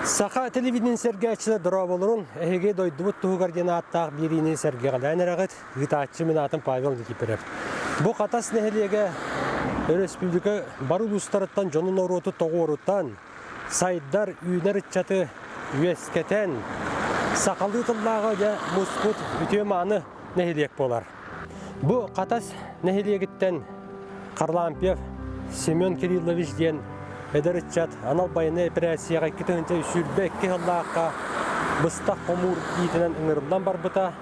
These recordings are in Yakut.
Саха телевидение сэргээччилэр дорооболорун, эһиги дойдубут туһугар диэн ааттаах биэриини сэргэҕэлээн эрэҕит. Ыытааччы мин аатым Павел Никифоров. Бу Хатас нэһилиэгэ өрөспүүбүлүкэ бары улуустарыттан дьону норуоту тоҕуорутан, сайдар, үүнэр ыччаты үөскэтэн, сахалыы тыллааҕы дьэ муспут үтүө-мааны нэһилиэк буолар. Бу Хатас нэһилиэгиттэн Харлампьев Семен Кириллович диэн эдэр ыччат анал байыаннай эпэрээссийэҕэ 2022 сыллаахха быстах хомуур иитинэн ыҥырыллан барбыта.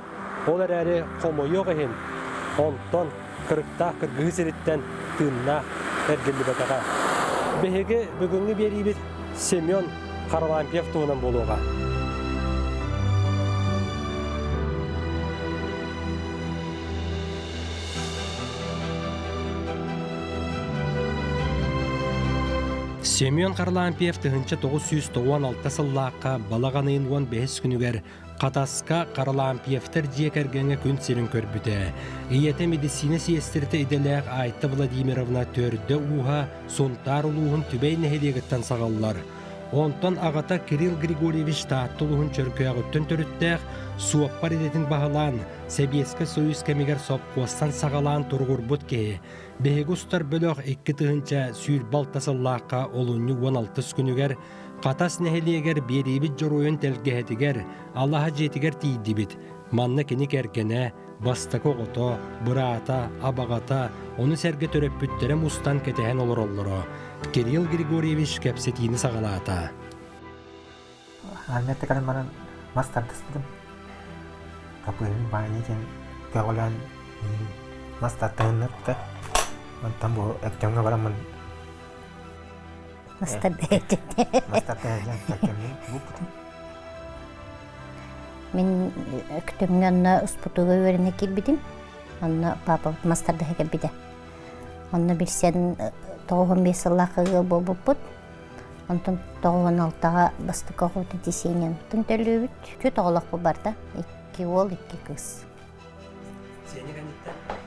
Ол эрээри хомойуох иһин, онтон кырыктаах кыргыһыы сириттэн тыыннаах эргиллибэтэҕэ. Биһиги бүгүҥҥү биэриибит Семен Харлампьев туһунан буолуоҕа. Семен Харлампьев 1996 сыллаахха балаҕан ыйын 15 күнүгэр Хатаска Харлампьевтар дьиэ кэргэҥҥэ күн сирин көрбүтэ. Ийэтэ медицина сиэстэрэтэ идэлээх Айта Владимировна төрдө-ууһа Сунтаар улууһун Түбэй нэһилиэгиттэн саҕаллар. Онтон аҕата Кирилл Григорьевич Таатта улууһун Чөркөөҕүттэн төрүттээх суоппар идэтин баһылаан, Сэбиэскэй Союз кэмигэр сопхуостан саҕалаан туругурбут киһи. Биһиги устар бөлөх 2026 сыллаахха олунньу 16 күнүгэр Хатас нэһилиэгэр биэриибит дьоруойун тэлгэһэтигэр, алаһа дьиэтигэр тиийдибит. Манна кини кэргэнэ, бастакы оҕото, быраата, абаҕата, ону сэргэ төрөппүттэрэ мустан кэтэһэн олороллоро. Кирилл Григорьевич кэпсэтиини саҕалаата. Армията кэлэн баран мас тардыспытым. Капыһын баайы диэн көҕүлээн мас тартаһыннарбыта. Онтон бу Өктөмҥө бараммын Мас тардыһа Мас тардыһа булбутум. Мин Өктөмҥө онно успутууга үөрэнэ киирбитим. Онно папабыт мас тардыһа кэлбитэ. Онно билсэн 95 сыллаах ыал буолбуппут. Онтон 96-ҕа бастакы оҕобутун Тисениянтан төлүүбүт. Түөрт оҕолоохпут барда. Икки уол, икки кыыс.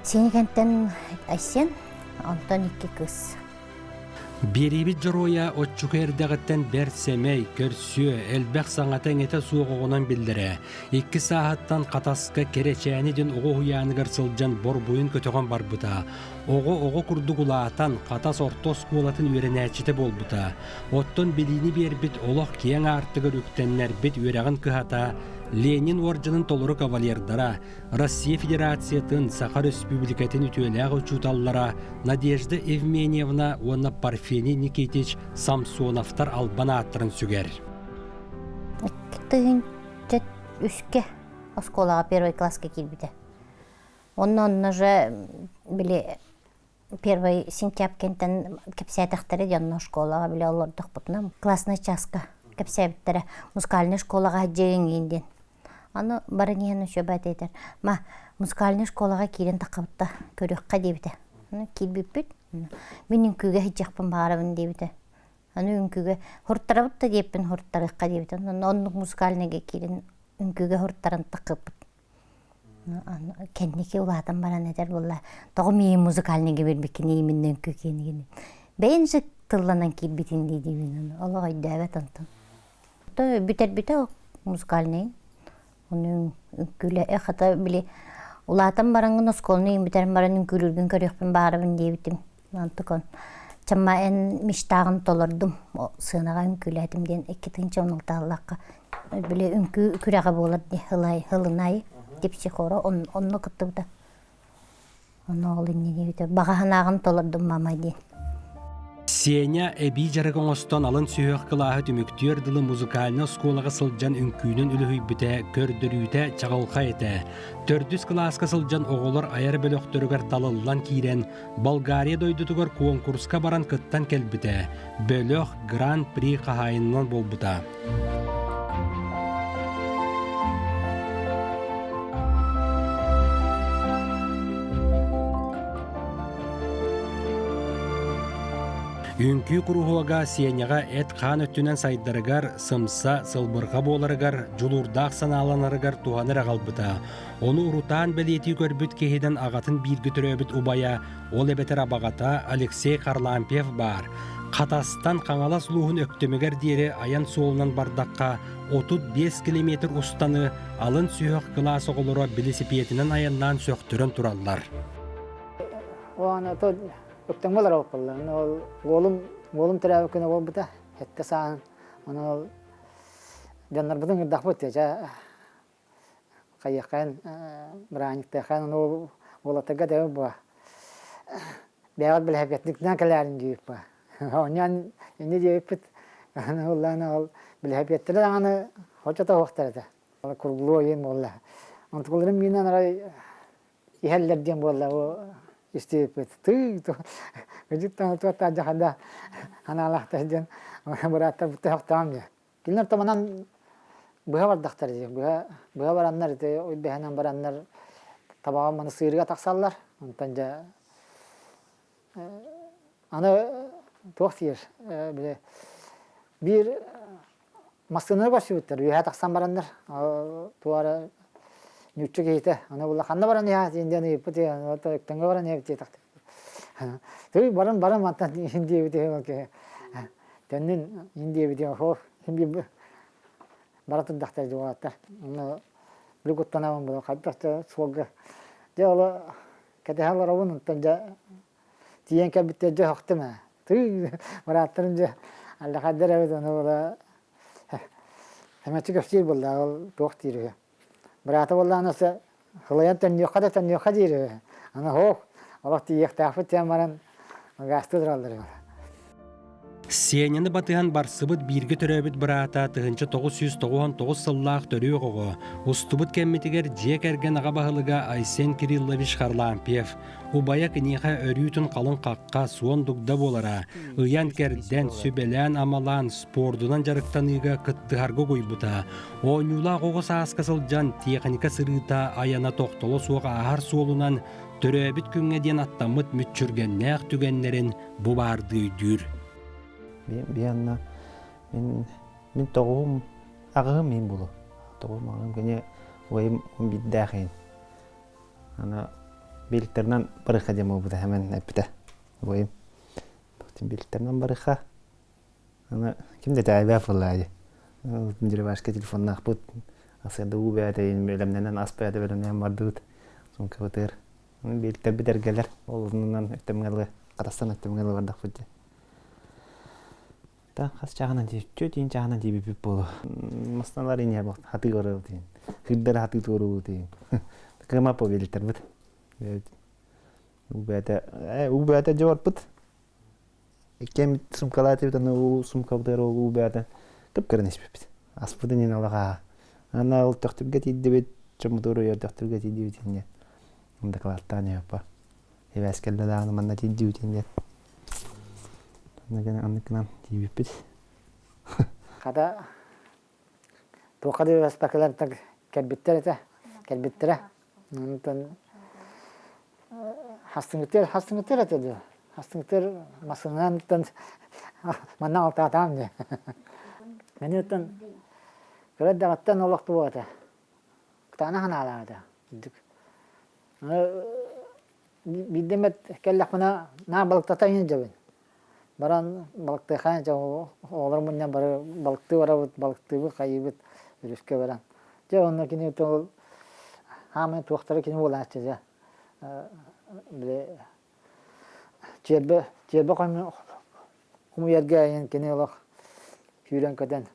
Сиэникэнтэн Айсен, онтон икки кыыс. Биэриибит дьоруойа оччуку эрдэҕиттэн бэрт сэмэй, көрсүө, элбэх саҥата-иҥэтэ суох оҕонон биллэрэ. Икки сааһыттан Хатаска Кэрэчээни диэн оҕо уһуйааныгар сылдьан борбуйун көтөҕөн барбыта. Оҕо-оҕо курдук улаатан, Хатас орто оскуолатын үөрэнээччитэ буолбута. Оттон билиини биэрбит олох киэҥ аартыгар үктэннэрбит үөрэҕин кыһата Ленин уордьанын толору кавалердара, Россия Федерациятын, Саха Өрөспүүбүлүкэтин үтүөлээх учууталлара Надежда Евменьевна уонна Парфений Никитич Самсоновтар албан ааттарын сүгэр. Тыһыынча үскэ оскуолаҕа первый класска киирбитэ. Онно онно же били первый сентябрьтэн кэпсээтэхтэрэ дьонно школаҕа били олордохпутуна классный часка кэпсээбиттэрэ музыкальнай школаҕа дьиэҥиин диэн Аны баран иһэн учуоба этэр, ма музыкальнай школаҕа киирэн таххабытта көрүөххэ диэбитэ. Аны киирбиппит, мин үҥкүүгэ сылдьыахпын баҕарабын диэбитэ. Аны үҥкүүгэ хуруттарабыт да диэппин хуруттарыахха диэбитэ. Онно оннук музыкальнайга киирэн үҥкүүгэ хуруттаран таххыппыт. Кэнники улаатан баран этэр буолла, тоҕо миигин музыкальныйга биэрбиккиний именно үҥкүү киэнигин. Бэйэн же тылланан киирбитин дии диибин, олох өйдөөбөт онтон. Бүтэрбитэ музыкальнайын. Ону үҥкүүлэ хата били улаатан бараҥҥын оскуоланы бүтэрэн баран үҥкүүлүүргүн көрүөхпүн баҕарабын диэбитим. Онтукон чамма эн мечтаҕын толордум сыанаҕа үҥкүүлээтим диэн 2016 били үҥкүү күрэҕэ буолар дии һылынай типсихора онно кыттыбыта. Ону ол иннинэ баҕа санааҕын толордум мама диэн. Сеня эбии дьарык оҥостон алын сүһүөх кылааһы түмүктүөр дылы музыкальнай оскуолаҕа сылдьан үҥкүүнэн үлүһүйбүтэ, көрдөрүүтэ чаҕылхай этэ. Төрдүс кылааска сылдьан оҕолор айар бөлөхтөрүгэр талыллан киирэн, Болгария дойдутугар куонкуруска баран кыттан кэлбитэ. Бөлөх Гран-при хаһаайынынан буолбута. Үҥкүү куруһуога Сеняҕа эт-хаан өттүнэн сайдарыгар, сымса, сылбырҕа буоларыгар, дьулуурдаах санааланарыгар туһанар аҕалбыта. Ону урутаан бэлиэтии көрбүт киһинэн аҕатын бииргэ төрөөбүт убайа, ол эбэтэр абаҕата Алексей Харлампьев баар. Хатастан Хаҥалас улууһун Өктөмүгэр диэри айан суолунан бардахха 35 километр устаны алын сүһүөх кылаас оҕолоро билисипиэтинэн айаннаан сөхтөрөн тураллар. Ону то Өктөмҥө олоробуппуллар. Ол уолум уолум төрөөбүт күнэ буолбута. Сэттэ сааһын. Ону ол дьоннорбутун ыҥырдахпыт дьэ хайыаххайын бырааһынньыктыаххайын ону уолаттарга этэбин буо бэйэҕит бэлэһэпиэтникнээн кэлээрин диэбит буо оонньоон инньэ диэбиппит ыллаана ол бэлэһэпиэттэрэ даҕаны хочото суохтар этэ кургулуо иһин буолла онтукаларын миинэн арай иһэллэр диэн буолла бу истибиппит тыы кыдьыктан туоттаа дьахада ханаалаахтар диэн бырааттар бутта диye Кинилэр томанан быһа бардахтар дии. Быһа, быһа бараннар ити уйбэһинэн бараннар табаҕа манасыырга тахсаллар. Онтон дьэ аны туох диир били биир массыынаны көрсүбүттэр үөһэ тахсан бараннар туора ньүүччэ киһитэ аны була ханна баран иһэ диэн ыйыппыт өктөҥҥө баран иһэбит диэтэхтик Түй баран баран мантан диэбит киһи Төннүн ин диэбитим оһо син бара турдахтар дьуолаттар. Онно били куттанабын була хайдах да суолга дьэ оло кэтэһэ олоробун онтон дьэ тиийэн кэлбиттэр дьэ сөхтүм ээ. Тыы бырааттарым дьэ аллахайдар эбит ону була эмэччи кэпсиир буолла ол туох диир үһү. Быраата буоллаҕына өссө сылайан төннүөххэ да төннүөххэ диир үһү. Аны һоох олох тиийиэхтээхпит диэн баран гаастыы тураллар үһү. Сеняны батыһан барсыбыт бииргэ төрөөбүт быраата 1999 сыллаах төрүөх оҕо, устубут кэммитигэр дьиэ кэргэн аҕа баһылыга Айсен Кириллович Харлампьев, убайа киниэхэ өрүүтүн халыҥ хахха, суон дугда буолара, ыйан-кэрдэн, сүбэлээн-амалаан спордунан дьарыктаныыга кыттыһарга угуйбута. Оонньуулаах оҕо сааска сылдьан техника сырыыта айана тохтоло суох ааһар суолунан төрөөбүт күҥҥэ диэн аттаммыт мүччүргэннээх түгэннэрин бу баардыы өйдүүр. Бианна мин мин тоҕуһум аҕыһым иһин булу. Тоҕуһум аҕыһым кини уойум биирдээх иһин. Аны билтернан барыха диэн буолбута хэмэн эппитэ. Уойум билтернан барыха. Аны ким да тээбээх буоллаа Деревашка телефоннаахпыт. Асыада уу бэйэтэ бэлэмнэнэн ас бэйэтэ бэлэмнэнэн бардыбыт. Сумкабытыгар Бииртэрбит эргэлэр ол оннунан өттөмҥө хатастан өттөмҥө бардахпыт дии. Та хас чааһынан дии түөрт чааһынан тиийбиппит буолуо. Масналар иниэ хатыы көрөр диин. Хырдары хатыы туоруу диин. Кыма победителбит. Уу бэйэтэ уу бэйэтэ дьэ барбыт. Иккиэн сумкалаатыбыт аны уу сумкабытыгар ол уу бэйэтэ кып-кырын испиппит. Аспытын иһин алаҕаа. Аны ол Төхтүргэ тиийдибит, чоммутугар уйар Төхтүргэ тиийдибит инньэ. Дакылааттаан иһэппа. Ибээс кэллэ даҕаны манна тиийдибит инньэ. Аннык гынан тиийбиппит. Хата туохха да үөспэкэлэр кэлбиттэр этэ, кэлбиттэрэ. Онтон хастыҥытыар хастыҥытыар этэ дуо? Хастыҥытыар массыынанан манна алтаатаам дии. Мени оттон кыра эрдэҕиттэн олох туох этэ. Кытаанах санаалаах этэ. Үрдүк. Биирдэ эмэ кэллэхпинэ наар балыктата сылдьабын. Баран балыктыахха дьэ оҕолор мунньан бары балыктыы барабыт, балыктыыбыт, хайыыбыт өрүскэ баран. Дьэ онно кини ол хаамай туохтара кини буолааччы дьэ. Били чиэрбэ чиэрбэ хомуйарга эйэн кини олох сүүрэн-көтөн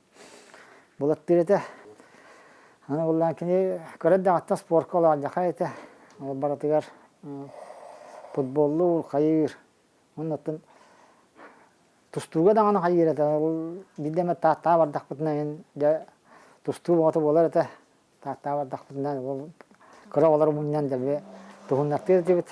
булаттыыр этэ. Аны буллаан кини кыра эрдэҕиттэн спорка олоодьахай этэ. Ол барытыгар футболлуур, хайыыр. Оннуттан тустууга даҕаны хайыыр этэ. Ол биирдэ эмэ Тааттаҕа бардахпытына мин дьэ тустуу бөҕөтө буолар этэ. Тааттаҕа бардахпытына ол кыра оҕолору мунньан дэлби туһуннартыыр этибит.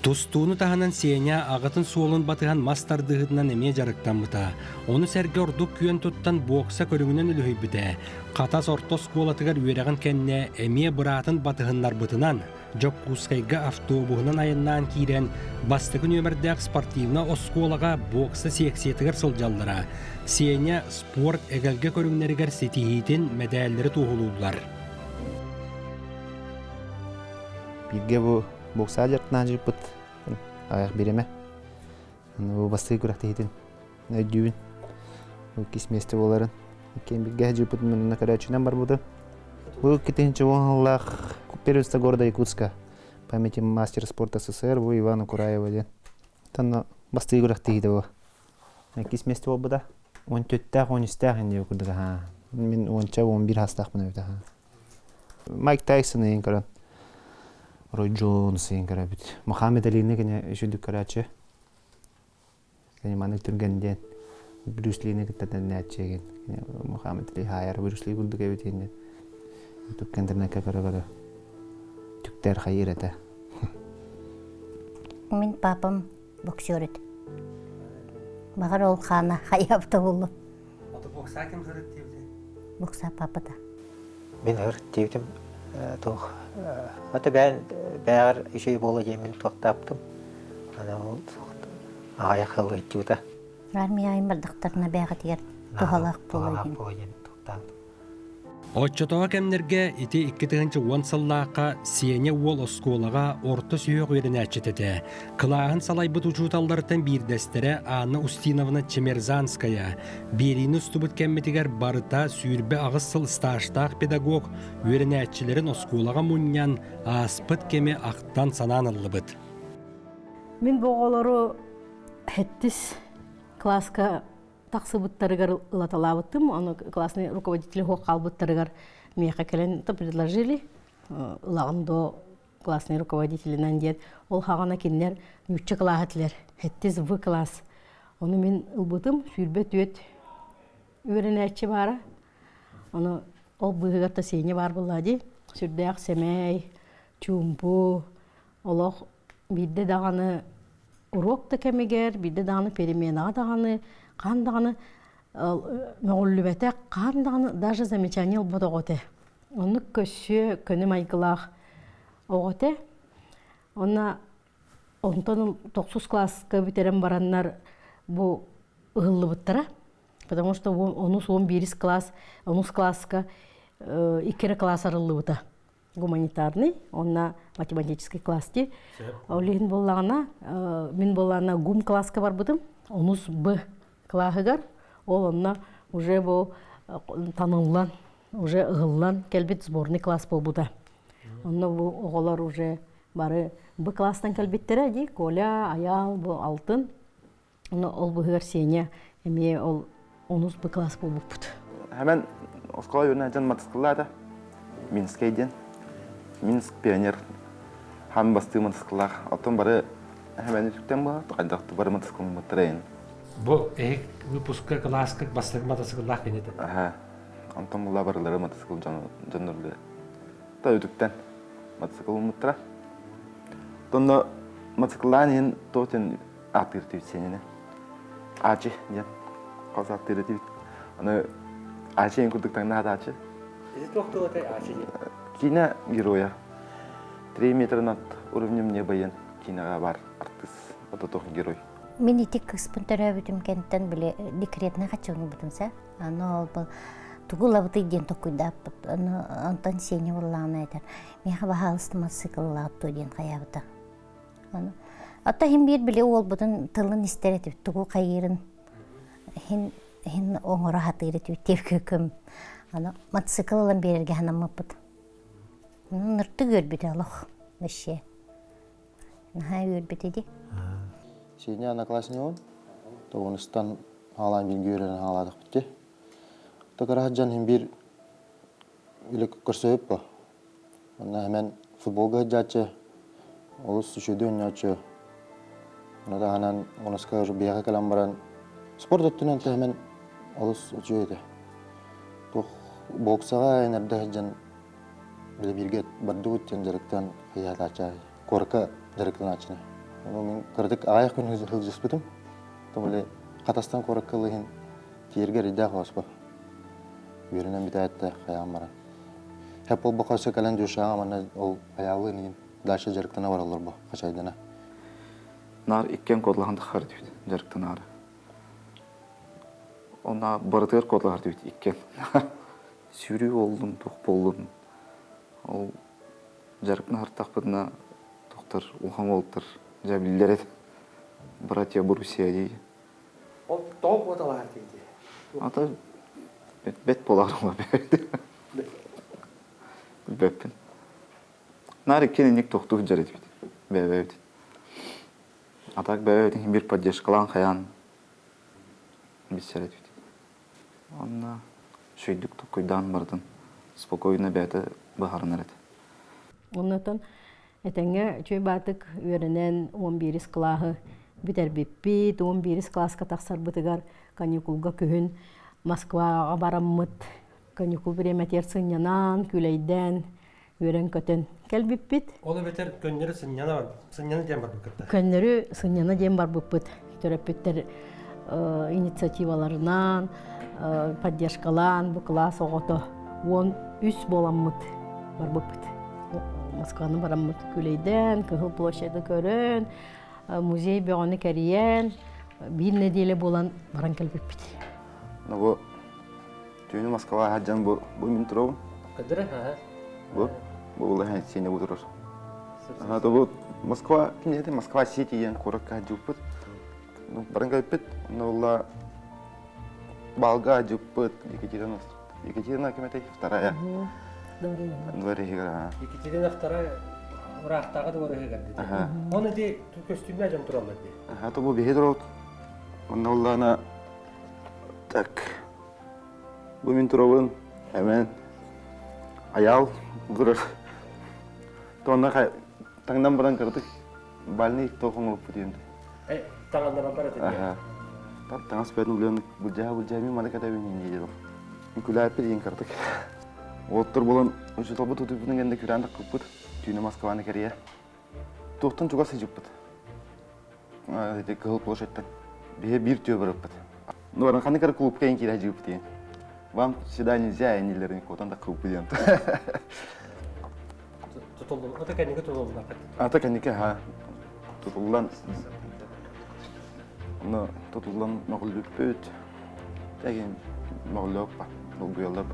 Тустууну таһынан Сеня аҕатын суолун батыһан мас тардыһыытынан эмиэ дьарыктаммыта. Ону сэргэ ордук күөн туттан бокса көрүҥүнэн үлүһүйбүтэ. Хатас орто оскуолатыгар үөрэҕин кэннэ эмиэ быраатын батыһыннарбытынан, Дьокуускайга автобуһунан айаннаан киирэн, бастакы нүөмэрдээх спортивнай оскуолаҕа бокса секциятыгар сылдьаллара. Сеня спорт эгэлгэ көрүҥнэригэр ситиһиитин мэдээллэри туоһулууллар. Бииргэ бу бокса дьарыктаан дьыппыт аҕыйах бириэмэ. Бу бастакы күрэхтэһиитин өйдүүбүн. Иккис миэстэ буоларын. Иккиэн бииргэ дьыппытын манна көрөөччүнэн барбытым. Бу 2010 первенство города Якутска памяти мастера спорта СССР бу Ивана Кураева диэн. Танна бастакы күрэхтэһиитэ бу. Иккис миэстэ буолбута. 14-тээх, 13-тээх инде курдук аха. Мин уонча, 11 хастаахпын эбит аха. Майк Тайсон ыйын көрөн Рой Джонс ыйын көрөбүт. Мухаммед Алины кини үчүдүк көрөөччү. Кини маннык түргэн диэн Брюс Лини кытта тэннээччи кини Мухаммед Али хаайар Брюс Ли курдук эбит иннин. Ютубка интернетка көрө-көрө түктэр хайыр этэ. Мин папам боксер этэ. Баҕар ол хаана хайаабыта буолуо. Ото бокса ким сырыт диэбитэ? Бокса папата. Мин ырыт диэбитим туох ата бэҕэр үчүгэй буола диэммин туохтаабытым. Аны ол аҕыйах сыл ыйдьыбыта. Армия айын бардахтарына бэҕэтигэр туһалаах буолуо диэн. Туохтаабытым. Оччотооҕу кэмнэргэ ити 2010 сыллаахха Сеня уол оскуолаҕа орто сүһүөх үөрэнээччитэ этэ. Кылааһын салайбыт учууталлартан биирдэстэрэ Анна Устиновна Чемерзанская биэриини устубут кэммитигэр барыта 28 сыл стажтаах педагог үөрэнээччилэрин оскуолаҕа мунньан ааспыт кэми ахтан-санаан ыллыбыт. Мин бу оҕолору сэттис кылааска тахсыбыттарыгар ылаталаабытым, ону классный руководитель суох хаалбыттарыгар миэхэ кэлэн то предложили ылаҕын до классный руководителинэн диэн ол хаҕана кинилэр нуучча кылааһа этилэр сэттис В класс ону мин ылбытым 24 үөрэнээччи баара ону ол быыһыгар та Сеня баар буолла дии сүрдээх сэмэй чуумпу олох биирдэ даҕаны уруок да кэмигэр, биирдэ даҕаны переменаҕа даҕаны, хаһан даҕаны мөҕүллүбэтэх, хаһан даҕаны даже замечание ылбат оҕо этэ. Оннук көссүө, көнө майгылаах оҕо этэ. Онно онтон тохсус класска бүтэрэн бараннар бу ыһыллыбыттара. Потому что онус он биирис класс, онус класска икки эрэ класс арыллыбыта. Гуманитарный, онно математический класс дии. Ол иһин буоллаҕына, мин буоллаҕына гум класска барбытым, онус Б клаһыгар, ол онно уже бу таныллан, уже ыһыллан кэлбит сборный класс буолбута. Онно бу оҕолор уже бары Б класстан кэлбиттэрэ дии, Коля, Аял, бу Алтын. Ону ол быһыгар Сеня эмиэ ол онус Б класс буолбуппут. Хэмэн оскуола үөрэнэ дьон матыскылаата. Минскэй диэн. Минск пионер. Хам бастыы матыскылаах. Оттон бары хэмэн үтүктэн буолар. Хайдахты бары матыскылыммыттара ин. Бу эһик выпуска класска бастакы матасыкыллаах кини этэ. Аха. Онтон була барылары матасыкыл дьоннору та үтүктэн матасыкылыммыттара. Тонно матасыкыллаан иһин туотен ааттыыр этибит сиэнини. Аачы диэн хос ааттыыр этибит. Аны Аачы диэн курдук таҥнаһат Аачы. Ити туох тыл этэй Аачы диэн? Киинэ героя. Три метра над уровнем неба диэн киинэҕэ баар артыыс, ото герой. Мин ити кыыспын төрөөбүтүм кэнтэн били декретнай хаччылынбытым сэ. Аны ол был тугу ылабытый диэн толкуйдааппыт. Аны онтон Сеня буоллаҕына этэр, миэхэ баһаалыста мотоцикллаах дуо диэн хайаабыта. Ата иһин биир били уолбутун тылын истэр этибит, тугу хайыырын иһин иһин оҥоро сатыыр этибит диэбиккэ Аны мотоцикл ылан биэрэргэ санаммыппыт. Ныртык үөрбүтэ олох вообще. Наһаа үөрбүтэ дии. Сеня одноклассник Тоҕунустан хаалаан бииргэ үөрэнэн хаалаатахпыт дии. Токара сылдьан иһин биир үлэ көрсөбүт бо. Онно хэмэн футболга сылдьааччы, олус үчүгэйдик оонньооччу. Ону таһынан оноска биһиэхэ кэлэн баран спорт өттүнэн хэмэн олус үчүгэй этэ. Туох боксаҕа эрдэ сылдьан били бииргэ бардыбыт диэн дьарыктаан хайаатааччы куоракка дьарыктанааччыны. Ону мин кыратык аҕыйах күн сылдьыспытым. То били Хатастан куоракка ылыһын тиэргэ эрэйдээх ооспо. Үөрэнэн бүтээттэ хайаан баран. Хэп буолбакка өссө кэлэн дюшаҕа манна ол айааллыын иһин Дальше дьарыктана бараллар бу хачайдана. Наар иккиэн куоталаһан таххар этибит дьарыктанаары. Онна барытыгар куоталаһар этибит иккиэн. Сүүрүү буоллун, туох буоллун. Ол дьарыктана сыртахпытына тохтор улахан уолаттар дьэ биллэр этэ. Братья Боруссия дии. Ол тоҕо куоталаһар дии? Ата бэт буолар Билбэппин. Наар иккиэн инник тохтуу сылдьар этибит. Бэйэбэбит. А так бэйэбитин биир поддержкалаан хайаан билсэр этибит. Онно үчүгэйдик толкуйдаан барытын спокойно бэйэтэ быһаарынар этэ. Оннотон этэҥҥэ үчүгэй баатык үөрэнэн 11 кылааһы бүтэрбиппит. 11 кылааска тахсарбытыгар каникулга күһүн Москваҕа бараммыт каникул бириэмэтигэр сынньанан, күлэйдээн, үөрэн-көтөн кэлбиппит. Ол эбэтэр көннөрү сынньана сынньана диэн барбыккыт Көннөрү сынньана диэн барбыппыт. Төрөппүттэр инициативаларынан, поддержкалаан бу кылаас оҕото 13 буоламмыт барбыппыт. Москваны бараммыт күлэйдээн, Кыһыл площады көрөн, музей бөҕөнү кэрийэн, биир нэдиэлэ буолан баран кэлбиппит. Ну бу Түүнү Москваҕа сылдьан бу бу мин туробун. Кыдыры, аха. Бу бу улахан сиэнэ бу турар. Аха то бу Москва ким Москва Сити диэн куоракка сылдьыбыппыт. Ну баран кэлбиппит. Онно буолла балга сылдьыбыппыт Екатерина Екатерина ким этэй? Вторая. Двориһыгар. Екатерина вторая ыраахтааҕы двориһыгар дии. Оны ди көстүүмнэ дьон тураллар дии. Аха то бу биһи туробут. Онно буоллаана так Бу мин туробун эмэн аял турар. Тонна таҥнан баран кыратык бальный тоох оҥоруппут диэн. Э, таҥаннараллар этэ Аха. Таҥас бэдин улуйан былдьаһа былдьаһа мин маны кэтэбин инни диэн. Күлээппит диэн кыратык. Уоттар буолан учууталбыт утуйбутун кэннэ күрээн тахпыппыт. Түүнү Москваны кэрийэ. Туохтан чугас сыдьыппыт. Ити Кыһыл площадьтан биһи биир түө барыппыт. Ну, баран ханнык эрэ клубка эн киирэ дьыыппыт диэн. Вам сюда нельзя, энилерин куотан да клуб диэн. Тутуллун, ата кэнники тутуллан. Ата кэнники ха тутуллан но тутуллан мөҕүллүппүт. Тегин мөҕүллүөппа, долгуйаллар.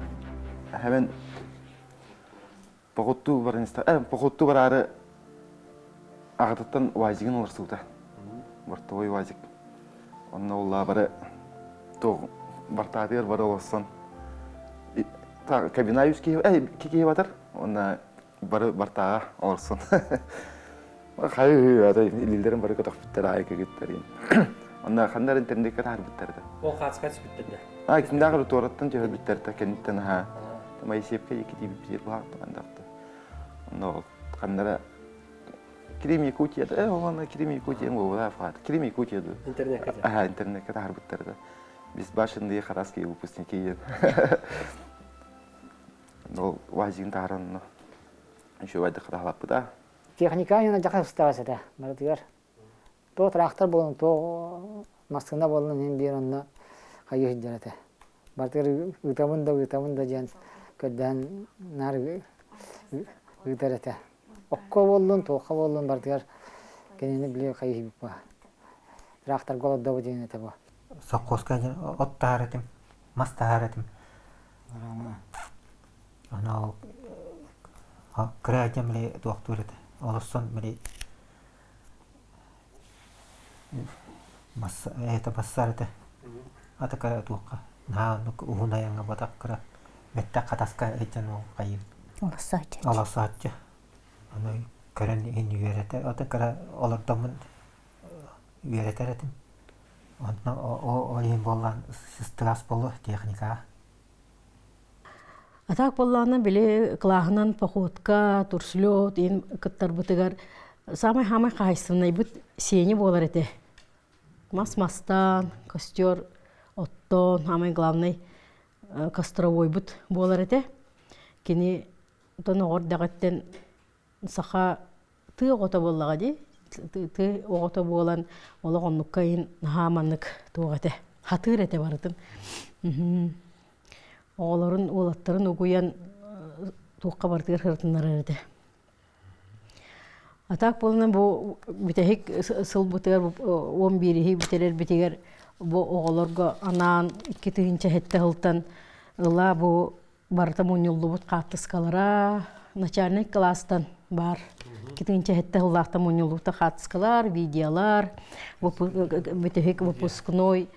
Hemen Походтуу баран походтуу бараары аҕатыттан УАЗигын уларсыбыта. Бортовой УАЗик. Онно уллаа бары туох бартаатыгар бары олорсон кабина үс киһи икки киһи батар уонна бары бартааҕа олорсон хайы ата илиилэрин бары көтөхпүттэр аайы кэгиттэрин онно ханна эрэ интернеккэ таһаарбыттар да Ол хаацка түспүттэр да А кимдээҕэр туораттан түһэрбиттэр да кэнниттэн аһаа Моисеевка диэки тиийбиппитигэр баһаартаҕандахта. Онно ханнара Крим Якутия да, э, Крим Якутия буолла фат. Крим Якутия да. Интернекке. Аха, интернекке таһаарбыттар да. Безбашенные хараские выпускники диэн. Ол УАЗигын таһааран еще вайдах таһалаппыта. Техника яна жака ыстаҕас этэ барытыгар. Туох трактор буолан, туох массыына буолан иһин биир онно хайыы сылдьар этэ. Барытыгар ыытабын да ыытабын да диэн көрдөһөн наар ыытар этэ. Окко буоллун, туохха буоллун барытыгар кинини били хайыы Тракторга олордобу диэн этэ бу. Совхозка от таһар этим, мас таһар этим. Аны ол кыра этим били туохтуур этэ. Олорсон били это бассар этэ ата кыра туохха наһаа оннук уһун айаҥҥа батах кыра бэттэх хатаска илдьэн ол хайыы Олоссооччу. олоссооччу ону көрөн иһин үөрэтэ ото кыра олордоммун үөрэтэр этим онтон ол иһин буоллаан сыстыгас буолуо техникаҕа А так буоллаҕына били кылааһынан походка, турслет иин кыттарбытыгар саамай-хаамай хаһайсынайбыт сиэни буолар этэ. Мас мастаан, костер оттоон, самый главный костровойбут буолар этэ. Кини тоноҕор дэҕиттэн саха тыа оҕото буоллаҕа дии. Тыа оҕото буолан олох оннукка иһин наһаа маннык туох этэ, хатыыр этэ барытын. Оҕолорун, уолаттарын угуйан туохха барытыгар сырытыннарар этэ. А так буолна бу бүтэһик сылбытыгар 11-иһи бүтэрэрбитигэр бу оҕолорго анаан 2007 сылтан ыла бу барыта мунньуллубут хаартыскалара начальнай кылаастан баар 2007 сыллаахтан мунньуллубута хаартыскалар, видеолар, бүтэһик выпускной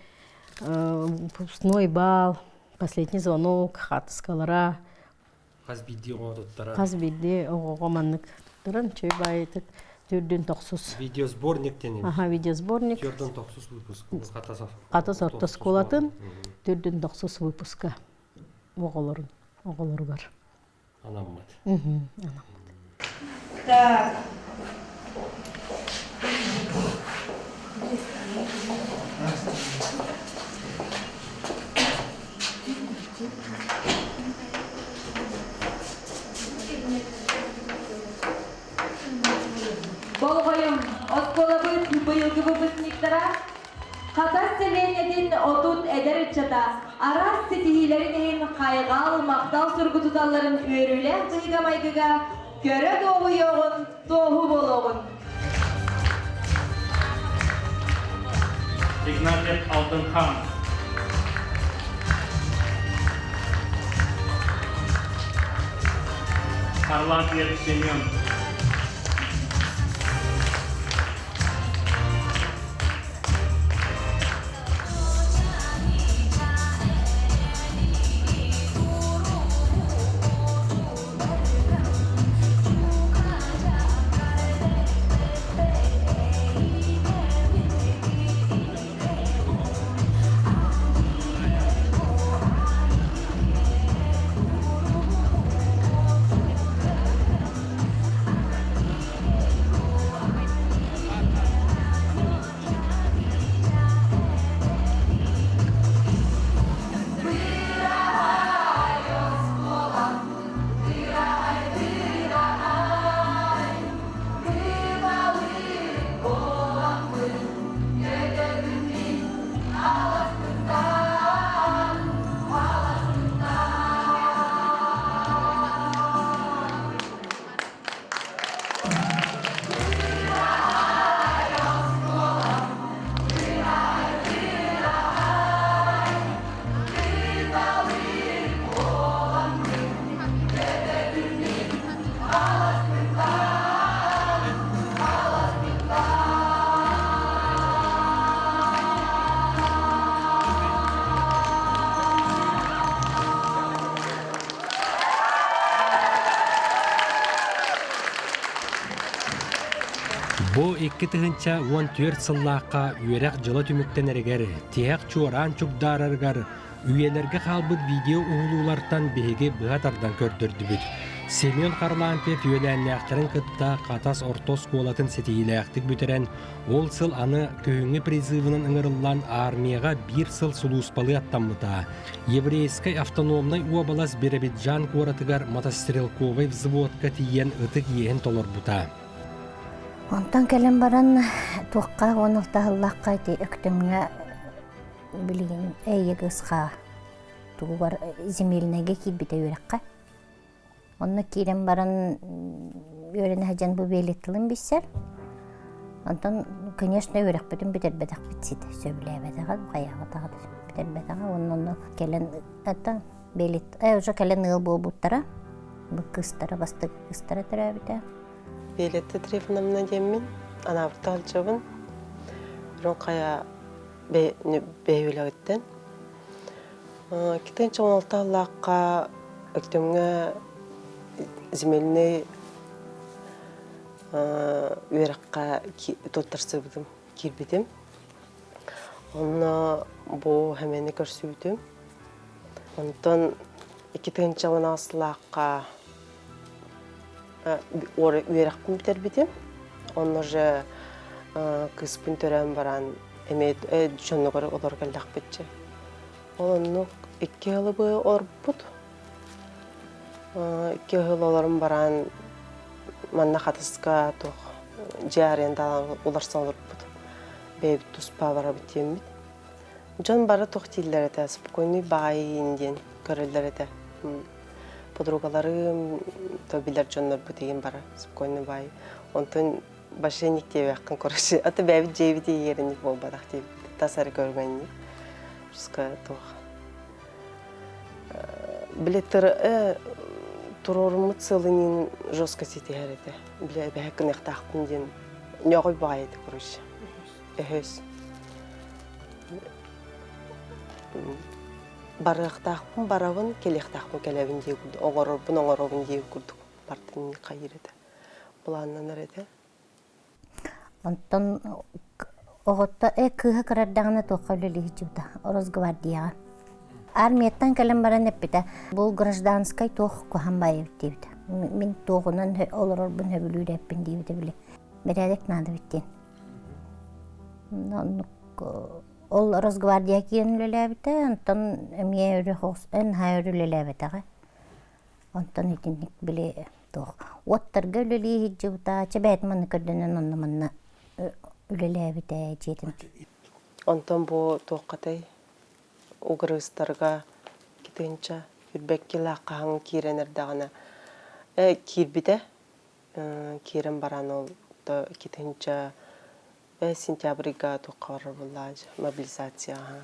выпускной бал, последний звонок хаартыскалара Хас биирдии оҕо туттара. Хас биирдии оҕоҕо маннык туттаран чөй баайытык түрдүн тохсус. Видеосборник диэн. Аха, видеосборник. Түрдүн тохсус выпуск. Хатас орто оскуолатын түрдүн тохсус выпуска оҕолорун оҕолоругар. Анаммыт. Анаммыт. Так. Болҕойуҥ, оскуолабыт быйылгы выпускниктара Хатас сэлиэнньэтин 30 эдэр ыччата араас ситиһиилэрин иһин хайҕал, махтал суругу туталларын үөрүүлээх быһыыга-майгыга көрө дуоһуйуоҕун, туоһу буолуоҕун. Игнатьев Алтынхан. Харлампьев Семен. Бу 2014 сыллаахха үөрэх дьыла түмүктэнэригэр, тиһэх чуораан чугдаарарыгар үйэлэргэ хаалбыт видео уһулуулартан биһиги быһа тардан көрдөрдүбүт. Семен Харлампьев үөлээннээхтэрин кытта Хатас орто оскуолатын ситиһиилээхтик бүтэрэн, Ол сыл аны күһүҥҥү призывынан ыҥырыллан армияҕа биир сыл сулууспалыы аттаммыта. Еврейскэй автономнай уобалас Биробиджан куоратыгар мотострелковай взводка тиийэн ытык иэһин толорбута. Онтон кэлэн баран туохха 16 сыллаахха ити Өктөмҥө билигин эйэгысха тугугар земельнайга киирбитэ үөрэххэ. Онно киирэн баран үөрэнэ сылдьан бу биэлит тылын билсэр. Онтон, конечно, үөрэхпитин бүтэрбэтэхпит ситэ сөбүлээбэтэҕэ, хайаабатаҕа да бүтэрбэтэҕэ. Уонна онно кэлэн это биэлит уже кэлэн ыал буолбуттара. Бу кыыстара бастакы кыыстара төрөөбүтэ. Виолетта Трифоновна диэммин, анаабыта сылдьабын. Үрүҥ хайа бөһүөлэгиттэн. Китэн чоҥолтооллооххо Өктөмҥө земельнэй үөрэххэ туттарсыбытым, киирбитим. Онно бу хэмэни көрсүбүтүм. Онтон 2016 сыллаахха үөрэхпин бүтэрбитим. Онно уже кыыспын төрөөн баран эмиэ дьоннугар олоро кэллэхпитчэ. Ол оннук икки ыалы олорбут. Икки ыал олорон баран манна Хатыска туох дьиэ арендалаан уларсан олорбут. Бэйэбит туспа барабыт диэммит. Дьон бары туох дииллэр этэ, спокойный баайын диэн көрөллөр этэ. Подругаларым, то билэр дьоннорбут игин бара спокойно бай. Онтон башенник диэбэххин короче, аты бэйэбит дьиэбит иһигэринник буолбатах диэбит. Тас эрэ көргөннүк. Пускай туох. Били туруоруммут сыалынын жестко ситиһэр этэ. Били эбэһэ кыныахтаахпын диэн ньоҕой баҕайы этэ короче. Өһөс. Барыахтаахпын барабын, кэлиэхтаахпын кэлэбин диир курдук, оҥорорбун оҥоробун диир курдук бартын хайыыр этэ. Былааннанар этэ. Онтон оҕото э кыыһа кырардаҕына туохха үлэлии сылдьыбыта Росгвардияҕа. Армияттан кэлэн баран эппитэ, бу гражданскай туох куһаҕан баайабыт диэбитэ. Мин туоҕунан олорорбун сөбүлүүр эппин диэбитэ били. Бэрээдэк наада эбит диэн. Оннук ол Росгвардия киирэн үлэлээбитэ, онтон эмиэ өрө наһаа өр үлэлээбэтэҕэ. Онтон итинник били туох уоттарга үлэлии сылдьыбыта, чэ бэйэтин манна көрдөнөн онно-манна үлэлээбитэ дьиэтин. Онтон бу туоххатай угрызтарга китинча үрбэккилээх хаһан киирэн эрдэҕинэ э киирбитэ киирэн баран ол китинча э сентябрьга туохха барар буоллаҕа мобилизацияҕа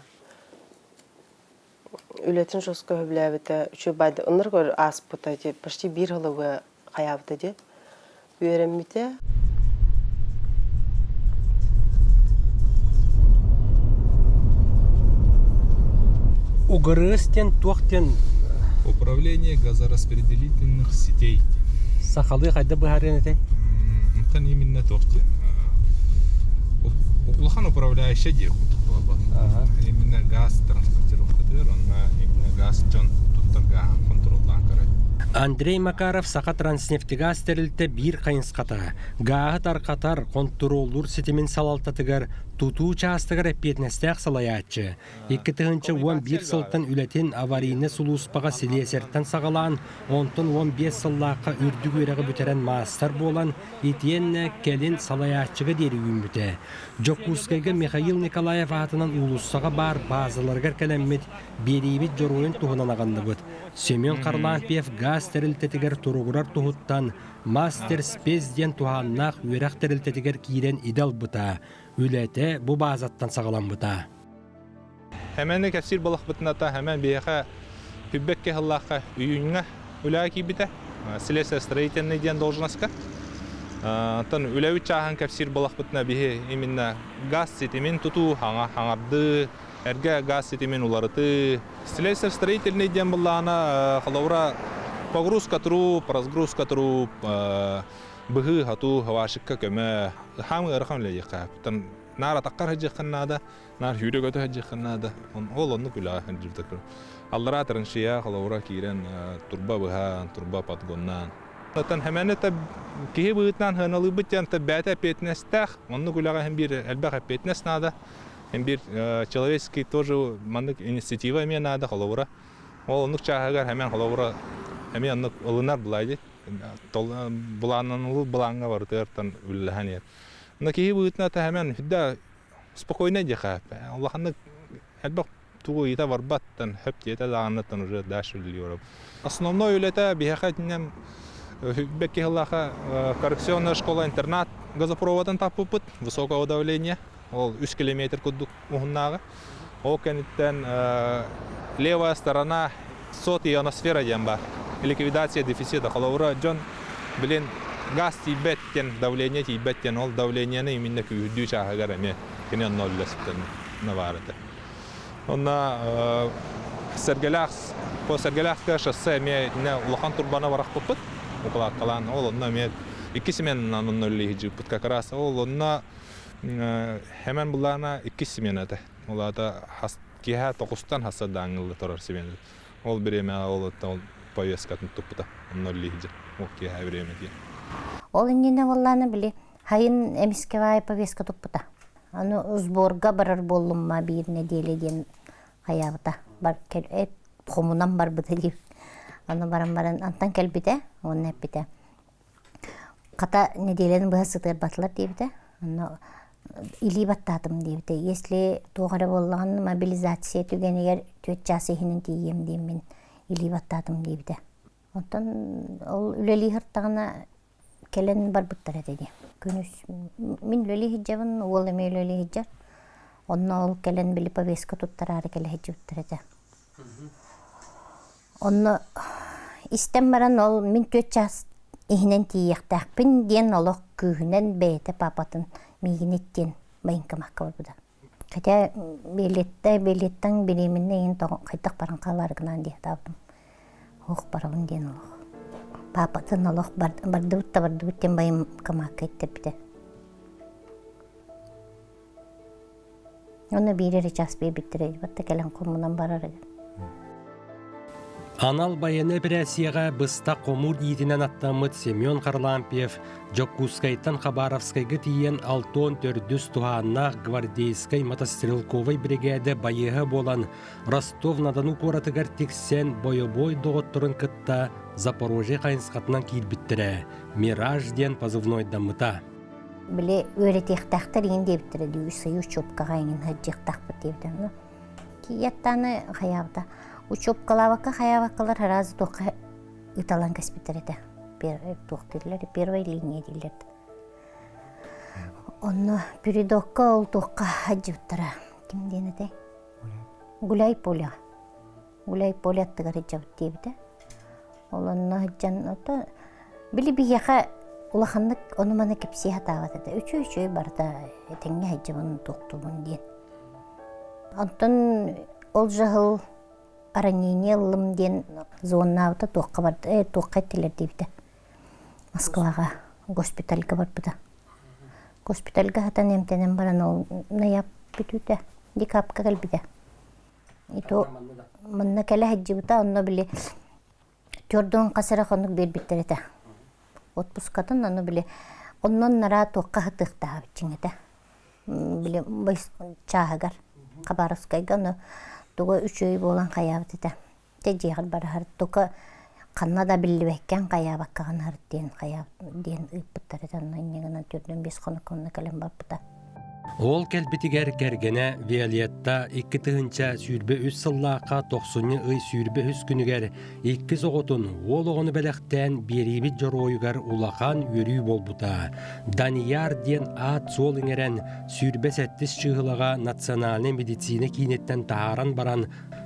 үлэтин жестко сөбүлээбитэ үчүгэй баайды ынырык өр ааспыта ити почти биир сылы хайаабыта дии үөрэммитэ Угрыз диэн туох диэн Управление газораспределительных сетей. Сахалыы хайда быһаарыан этэй? Онтон именно туох диэн улахан управляющая диэх курдук буолбат. Именно газ транспортировкатыгар онно именно газ дьон туттар гааһын контроллаан көрөр. Андрей Макаров Саха Транснефтегаз тэрилтэ биир хайысхата гааһы тарҕатар, хонтуруоллуур ситимин салалтатыгар тутуу учаастагар эппиэтинэстээх салайааччы, 2011 сылтан үлэтин аварийнай сулууспаҕа силиэсэртэн саҕалаан, онтон 15 сыллаахха үрдүк үөрэҕи бүтэрэн маастар буолан, итиэннэ кэлин салайааччыга диэри үүммүтэ. Дьокуускайга Михаил Николаев аатынан уулуссаҕа баар баазаларыгар кэлэммит, биэриибит дьоруойун туһунан аҕынныбыт. Семен Харлампьев гаас тэрилтэтигэр туругурар туһуттан мастер спец диэн туһааннаах үөрэх тэрилтэтигэр киирэн идэ ылбыта. Үлэтэ бу баазаттан саҕаламмыта. Хэмэни кэпсиир балахпытыната хэмэн биһиэхэ Хүббэккэ сыллаахха июньҥа үлэҕэ киирбитэ. Слесарь строительный диэн должноска. Оттон үлэбит чааһын кэпсиир балахпытына биһи именно газ ситимин тутуу, хаҥардыы, эргэ газ ситимин уларытыы. Слесарь строительный диэн былаана холобура погрузка труб, разгрузка труб, быһыы-хатуу, хавашикка көмө, хаамыы ыарахан үлэлиэххэ. Наар атаххар сылдьыаххын наада, наар сүүрэ-көтө сылдьыаххын наада. Ол оннук үлэҕэ сылдьыбыта. Аллараа траншея холобура киирэн турба быһаан, турба подгоннаан. Оттон хэмэни та киһи быһыытынан сыаналыыбыт диэн бэйэтэ эппиэтинэстээх, оннук үлэҕэ иһин биир элбэх эппиэтинэс наада. Иһин биир человеческий тоже маннык инициатива эмиэ наада холобура. Ол оннук чааһыгар хэмэн холобура эмиэ оннук ылынар былаайдый. Былааннаныллыбыт былааҥҥа барытыгар үлэлэһэн иһэр. Но киһи быһыытынан тэһэмэн всегда спокойно диэхэ. Улаханнык элбэх тугу ыйыта барбаттан, хөп диэтэ даҕаныттан уже дальше үлэлиир. Основной үлэтэ биһиэхэ итинэн бэкки сыллаахха коррекционная школа-интернат газопроводын таппыппыт высокого давления ол үс километр курдук уһуннааҕы. Ол кэнниттэн левая сторона сот ионосфера диэн баар. Ликвидация дефицита. Холобура, дьон билин газ тиийбэт диэн, давление тиийбэт диэн, ол давлениены именно күүһүрдүү чааһыгар эмиэ кини онно үллэспитин баар этэ. Онно Сэргэлээх, по Сэргэлээхкэ шоссе эмиэ итиннэ улахан турбаны барахпыппыт, укладкалаан, ол онно эмиэ икки сменанан онно үлэлиһи как раз ол онно Хэмэн былаана иккис смена этэ. Ол аата киэһэ тоҕустан хасса дааңылла турар смена. Ол бириэмэҕэ ол ол повесткатын туппута. Онно үллиһдьэ. Ол киэһэ бириэмэ диэн. Ол иннинэ буоллаана били хайын эмискэ баай повестка туппута. Аны сборга барар буоллумма биир нэдиэлэ диэн хайаабыта. Бар хомунан барбыта диир. Аны баран баран антан кэлбитэ уонна эппитэ. Хата нэдиэлэни быһа сытыарбатылар диэбитэ. Онно илии баттаатым диэбитэ. Если туох эрэ буоллаҕына мобилизация түгэнигэр түөрт чаас иһинэн тиийиэм диэммин илии баттаатым диэбитэ. Онтон ол үлэлии сыртаҕына кэлэн барбыттар этэ дии. Күнүс мин үлэлии сылдьабын, уол эмиэ үлэлии сылдьар. Онно ол кэлэн били повестка туттараары кэлэ сылдьыбыттар этэ. Онно истэн баран ол мин түөрт чаас иһинэн тиийиэхтээхпин диэн олох күүһүнэн бэйэтэ папатын миигин иттиэн военкомакка барбыта. Хотя билеттэ билеттэн беременна иһин хайдах баран хаалаары гынан дии сатаабытым. Ох барабын диэн олох. Папатын олох бардыбыт да бардыбыт диэн военкомакка иттэрбитэ. Онно биир эрэ час биэрбиттэрэ батта кэлэн хомунан барар Анал байыаннай эпэрээссийэҕэ быстах хомуур иитинэн аттаммыт Семен Харлампьев Дьокуускайтан Хабаровскайга тиийэн алтон төрдүс туһааннаах гвардейскай мотострелковай биригээдэ байыаһа буолан Ростов-на-Дону куоратыгар тиксэн бойобуой доҕотторун кытта Запорожье хайысхатынан киирбиттэрэ. «Мираж» диэн позывнойдаммыта. Били үөрэтиэхтээхтэр иҥин диэбиттэрэ дии, үс ый учебкаҕа иҥин сылдьыахтаахпыт диэбитэ. Кийиэттааны хайаабыта. Учебкалаабакка хайаабаккалар араас туохха ыталан кэспиттэр этэ. Туох дииллэр, первая линия дииллэр. Онно передокка ол туохха сылдьыбыттара. Ким диэн этэй? Гуляй поле. Гуляй поле аттыгар сылдьабыт диэбитэ. Ол онно сылдьан ото били биһиэхэ улаханнык ону-маны кэпсии сатаабат этэ. Үчүгэй-үчүгэй барыта этэҥҥэ сылдьабын, туохтуубун диэн. Онтон ол дьаһыл ранение ыллым диэн зоннаабыта туохха барда э, туохха эттилэр диэбитэ. Москваҕа госпитальга барбыта. Госпитальга сытан эмтэнэн баран ол ноябрь бүтүүтэ декабрьга кэлбитэ. Ито манна кэлэ сылдьыбыта, онно били төрдүн хас эрэ хонук биэрбиттэр этэ. Отпускатын ону били оннон нараа туохха сытыахтаабыт чиҥэтэ. Били чааһыгар Хабаровскайга ону туга үчүгэй буолан хайаабыт этэ. Тэ дьиэҕэр бараһар тука ханна да биллибэккэн хайаабаккаҕын һар диэн хайаабыт диэн ыыппыттар этэ. Онно инньэ гынан төрдүн биэс хонук онно кэлэн барбыта. Ол кэлбитигэр кэргэнэ Виолетта 2023 сыллаахха тохсунньу ый 23 күнүгэр иккис оҕотун уол оҕону бэлэхтээн биэриибит дьоруойугар улахан үөрүү буолбута. Данияр диэн аат-суол иҥэрэн 27 чыыһылаҕа национальнай медицина кииниттэн таһааран баран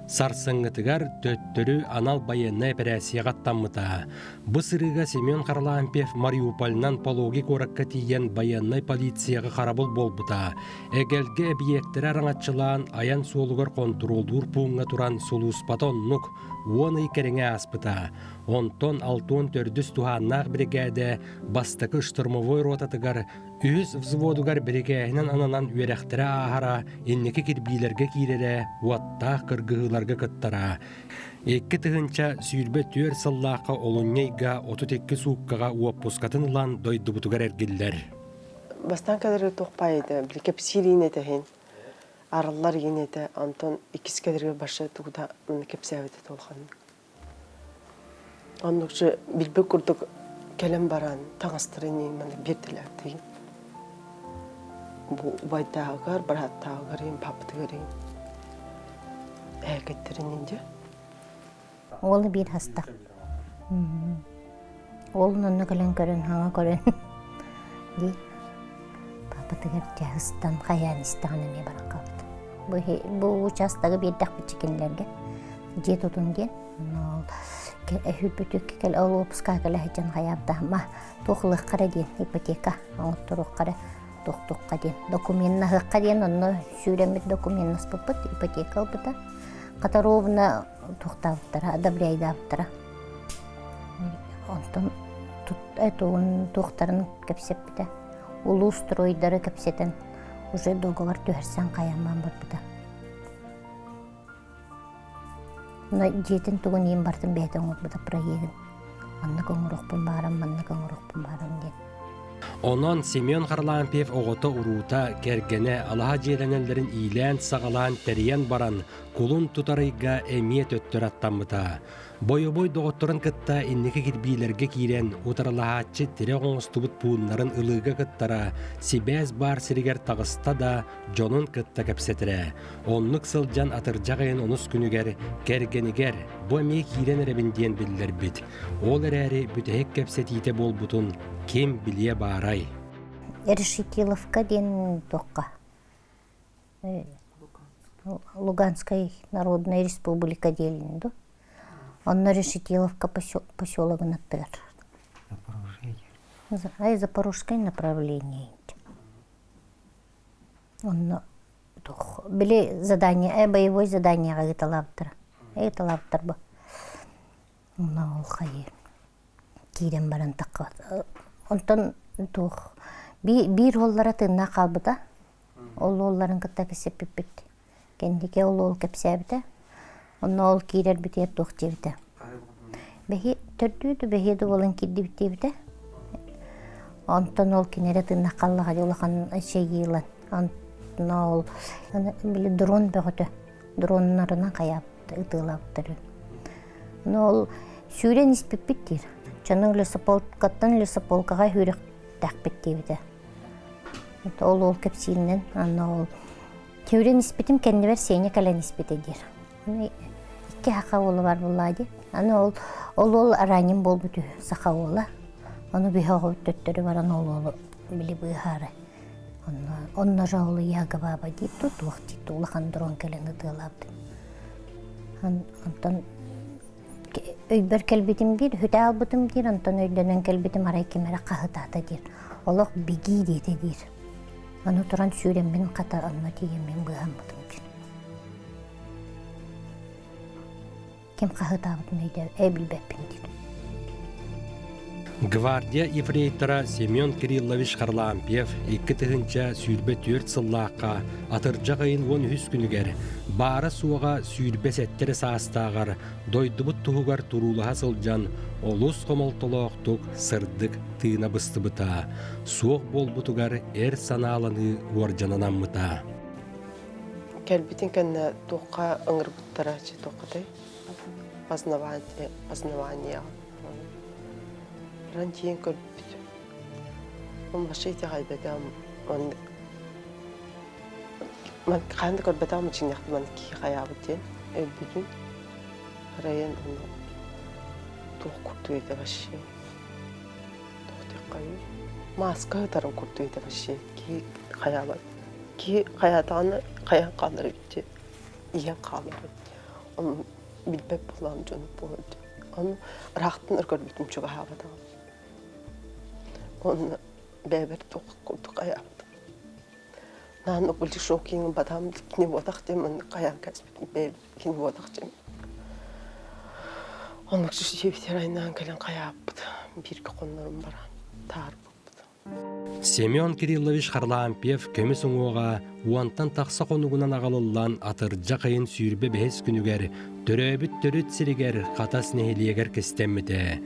сарсыҥҥытыгар төттөрү анал байыаннай эпэрээссийэҕэ аттаммыта. Бу сырыыга Семен Харлампьев Мариупольнан Пологи куоракка тиийэн байыаннай полицияҕа харабыл буолбута. Эгэлгэ эбийиэктэри араҥаччылаан айан суолугар хонтуруоллуур пууҥҥа туран сулууспата оннук 10 ый кэриҥэ ааспыта. Онтон 64 туһааннаах биригээдэ бастакы штурмовой ротатыгар үһүс взводугар бирикээһинэн ананан үөрэхтэрэ ааһара, инники кирбиилэргэ киирэрэ, уоттаах кыргыһыыларга кыттара. 2024 сыллаахха олунньу ыйга 32 сууккаҕа уоппускатын ылан дойдубутугар эргиллэр. Бастаан кэлэргэ туох баай этэ, били кэпсиириин этэһин, арыллар игин этэ, онтон иккис кэлэргэ башы тугу да кэпсээбитэ туолханнык. Оннукчу билбит курдук кэлэн баран таҥастарын иин маны биэрдилээбитигин. Бу убайдааҕыгар, бырааттааҕыгар иин, папатыгар иин эһэкэттэрин иин Уолу биир хаста. Уолун онно кэлэн көрөн, хаҥа көрөн дии папатыгар дьэ ыстан хайаан истэҕин эмиэ баран хаалбыт. Бу учаастагы биэрдэхпит кинилэргэ дьиэ тутун диэн. Ол өһүрбүтүк кэл ол уоппускаҕа кэлэ сылдьан хайаабытаһыма туох ылыахха эрэ диэн ипотека оҥотторуохха эрэ туохтуохха диэн документнаһыахха диэн онно сүүрэммит документнаспыппыт ипотека ылбыта. Хата ровно туохтаабыттара одобряйдаабыттара. Онтон тугун туохтарын кэпсэппитэ. Улуус стройдары кэпсэтэн уже договор түһэрсэн хайамман барбыта. Но дьиэтин тугун иин бартын бэйэтэ оҥорбута проегын. Маннык оҥоруохпун баарам, маннык оҥоруохпун баарам диэн. Онон Семен Харлампьев оҕото-уруута, кэргэнэ алаһа дьиэлэнэллэрин иилээн-саҕалаан тэрийэн баран, кулун тутар ыйга эмиэ төттөрү аттаммыта. Бойобуой доҕотторун кытта инники кирбиилэргэ киирэн, утарылаһааччы тирэх оҥостубут пууннарын ылыыга кыттара, сибээс баар сиригэр таҕыста да, дьонун кытта кэпсэтэрэ. Оннук сылдьан атырдьах ыйын онус күнүгэр кэргэнигэр бу эмиэ киирэн эрэбин диэн биллэрбит. Ол эрээри бүтэһик кэпсэтиитэ буолбутун ким билиэ баарай? Решетиловка диэн туохха Луганскай Народная Республика диэлин ду. Онно Решетиловка поселогын аттыгар. Ай Запорожское направление. Онно били задание, боевой заданиеҕа ыыталаабыттара. Ыыталаабыттар бу. Онно ол хайы киирэн баран тахха. Онтон туох биир уоллара тыыннаах хаалбыта. Ол уолларын кытта кэпсэппиппит. Кэнники ол уол кэпсээбитэ. Онно ол киирэрбитигэр туох диэбитэ. Бэһи төрдүү да бэһиэ да буолан киирдибит диэбитэ. Онтон ол кинилэрэ тыыннах халлаҕа улахан эчэйии ылан. Онно ол били дрон бөҕөтө. Дроннарынан хайаабыт ытыалаабыттар. Ну ол сүүрэн испиппит диир. Чону лесополкаттан лесополкаҕа сүүрүөхтээхпит диэбитэ. Ол ол кэпсииринэн аны ол күүрэн испитим кэннибэр Сеня кэлэн испитэ диир. Икки саха уола бар буоллаа дии. Аны ол ол уол ранен буолбут үһү саха уола. Ону биһи оҕобут төттөрү баран ол уолу били быыһаары. Онно онно же ол Яга баба диир дуу туох диир дуу улахан дрон кэлэн ытыалаабыт. Онтон Өйбөр кэлбитим диир, үһүтэ аалбытым диир, онтон өйдөнөн кэлбитим арай ким эрэ хаһытаата диир. Олох бигии диэтэ диир. Аны туран сүүрэммин хата онно тиийэммин быыһаммытым диир. Ким хаһытаабытын өйдөө э билбэппин диир. Гвардия ефрейтора Семен Кириллович Харлампьев 2024 сыллаахха атырдьах ыйын 13 күнүгэр баара-суоҕа 27 эрэ саастааҕар дойдубут туһугар туруулаһа сылдьан олус хомолтолоохтук сырдык тыына быстыбыта, суох буолбутугар эр санааланыы уордьананаммыта. Кэлбитин кэннэ туохха ыҥырбыттара туоххатай? Познавание Баран тиийэн көрбүт. Он вообще итэҕэйбэтэҕим. Маннык хаһан да көрбөтөҕүм ичиҥнэхпин маннык киһи хайаабыт диэн өлбүтүн. Арайан онно туох курдук этэ вообще. Туох диэххэ Мааска ытарын курдук этэ вообще. Киһи хайаабат. Киһи хайаатаҕына хайаан хаалар эбит диэн. Иһэн хаалар эбит. Ону билбэт буоллаҕым дьону буолан Ону ыраахтан өр көрбүтүм чугаһаабатаҕым. Онно бэйэбэр туох курдук хайаабытым. Наан были шокинг бадам кини буотах диэн маннык хайаан кэспитим бэйэбит кини буотах диэн. Оннук дьиэбитигэр айнаан кэлэн хайааппыт. Бииргэ хоннорун баран таарбыппыт. Семен Кириллович Харлампьев көмүс уҥуоҕа уонтан тахса хонугунан аҕалыллан атырдьах ыйын 25 күнүгэр төрөөбүт төрүт сиригэр Хатас нэһилиэгэр кистэммитэ.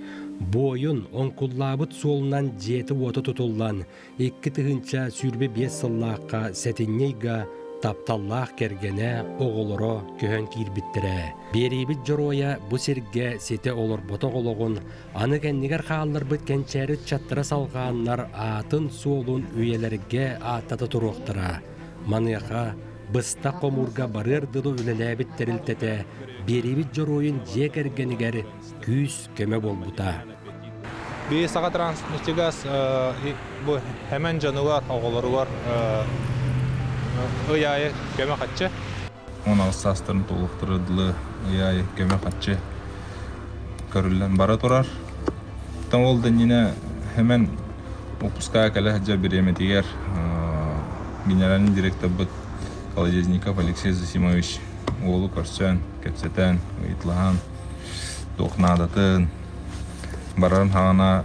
Буойун оҥкуллаабыт суолунан дьиэтэ-уота тутуллан, 2025 сыллаахха сэтинньи ыйга тапталлаах кэргэнэ, оҕолоро көһөн киирбиттэрэ. Биэриибит дьоруойа бу сиргэ ситэ олорботох олоҕун Аны кэннигэр хаалларбыт кэнчээри ыччаттара салҕааннар аатын-суолун үйэлэргэ ааттата туруохтара. Маныаха быстах хомуурга барыар дылы үлэлээбит тэрилтэтэ биэриибит дьоруойун дьиэ кэргэнигэр күүс-көмө буолбута. Би Саха Транснефтегаз бу хэмэн дьонугар, оҕолоругар ый аайы көмө хаччы. 18 саастарын туолуохтара дылы ый аайы көмө хаччы көрүллэн бара турар. Оттон ол да иннинэ хэмэн выпуска кэлэ сылдьар бириэмэтигэр генеральный директорбыт Колодезников Алексей Зосимович уолу көрсөн, кэпсэтэн, ыйыталаһан, туох наадатын, барарын хаҕана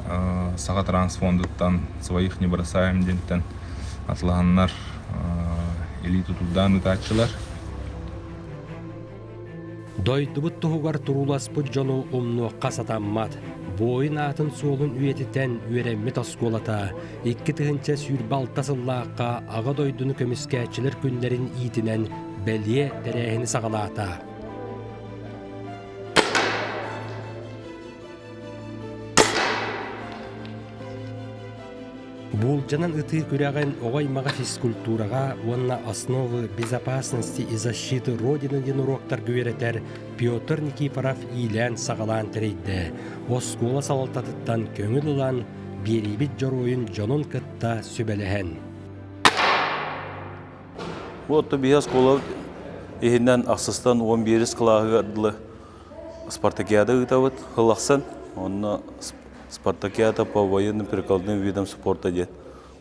Саха трансфондуттан «Своих не бросаем» диэнтэн атылаһаннар илии тутурдаан ыытааччылар. Дойдубут туһугар турууласпыт дьону умнуохха сатаммат. Буойун аатын суолун үйэтитэн үөрэммит оскуолата 2026 сыллаахха Аҕа дойдуну көмүскээччилэр күннэрин иитинэн бэлиэ тэрээһини саҕалаата. Буулдьанан ытыы күрэҕин оҕо аймаҕа физкультураҕа уонна «Основы безопасности и защиты Родины» диэн уруоктарга үөрэтэр Петр Никифоров иилээн-саҕалаан тэрийдэ. Оскуола салалтатыттан көҥүл ылан, биэриибит дьоруойун дьонун кытта сүбэлэһэн. Бу отто биһи оскуола иһинэн ахсыстан 11 кылааһыгар дылы спартакиада ыытабыт сыл ахсын. Онно спартакиада по военным прикладным видам спорта диэн.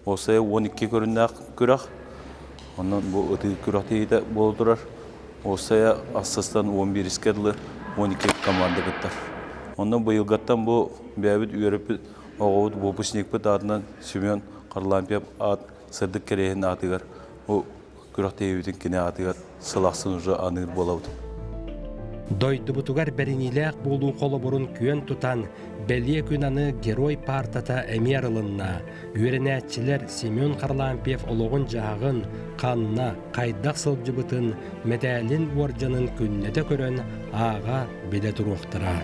Уопсайа 12 көрүннээх күрэх. Онон бу ытыы күрэхтэһиитэ буола турар. Уопсайа ахсыстан 11-ке дылы 12 команда кыттар. Онно быйылгаттан бу бэйэбит үөрэппит оҕобут выпускникпыт аатынан Семен Харлампьев аат сырдык кэриэһин аатыгар бу күрэхтэһиибитин кини аатыгар сыл ахсын уже аныыр буолабыт. Дойдубутугар бэриниилээх буолуу холобурун күөн тутан, бэлиэ күн аны Герой паартата эмиэ арылынна. Үөрэнээччилэр Семен Харлампьев олоҕун-дьаһаҕын, ханна, хайдах сылдьыбытын, мэтээлин уордьанын күннэтэ көрөн, ааҕа, билэ туруохтара.